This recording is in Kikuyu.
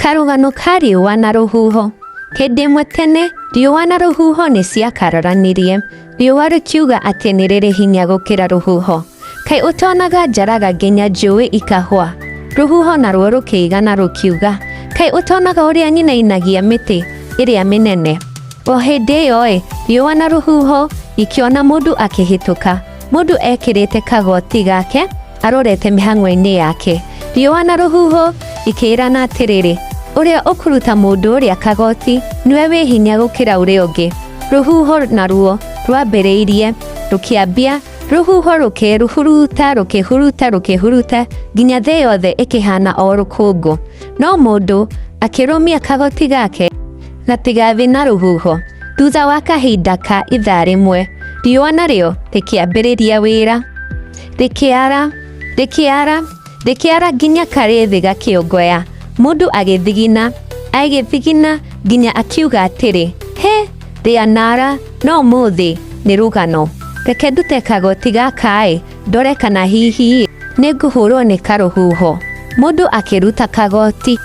Karũgano ka riũa na rũhuho. Hĩndĩ ĩmwe tene, riũa na rũhuho nĩ ciakararanirie. Riũa rĩkiuga atĩ nĩ rĩrĩ hinya gũkĩra rũhuho. Kaĩ ũtonaga njaraga nginya njũĩ ikahũa? Rũhuho naruo rũkĩigana rũkiuga, Kaĩ ũtonaga ũrĩa nyinainagia mĩtĩ ĩrĩa mĩnene? O hĩndĩ ĩyo-ĩ, riũa na rũhuho ikĩona mũndũ akĩhĩtũka. Mũndũ ekĩrĩte kagoti gake arorete mĩhang'o-inĩ yake. Riũa na rũhuho ikĩĩrana atĩrĩrĩ, ũrĩa ũkũruta mũndũ ũrĩa kagoti nĩwe wĩ hinya gũkĩra ũrĩa ũngĩ. Rũhuho naruo rwambĩrĩirie rũkĩambia, rũhuho rũkĩhuruta rũkĩhuruta rũkĩhuruta nginya thĩ yothe ĩkĩhana o rũkũngũ. No mũndũ akĩrũmia kagoti gake gatigathiĩ na rũhuho. Thutha wa kahinda ka ithaa rĩmwe, riũa narĩo rĩkĩambĩrĩria wĩra. Rĩkĩara, rĩkĩara, rĩkĩara nginya karĩ thĩ gakĩongoya. Mũndũ agĩthigina, agĩthigina nginya akiuga atĩrĩ, he, rĩanara, no ũmũthĩ nĩ rũgano. Reke ndute kagoti gaka-ĩ, ndore kana hihi nĩ ngũhũrwo nĩ karũhuho. Mũndũ akĩruta kagoti.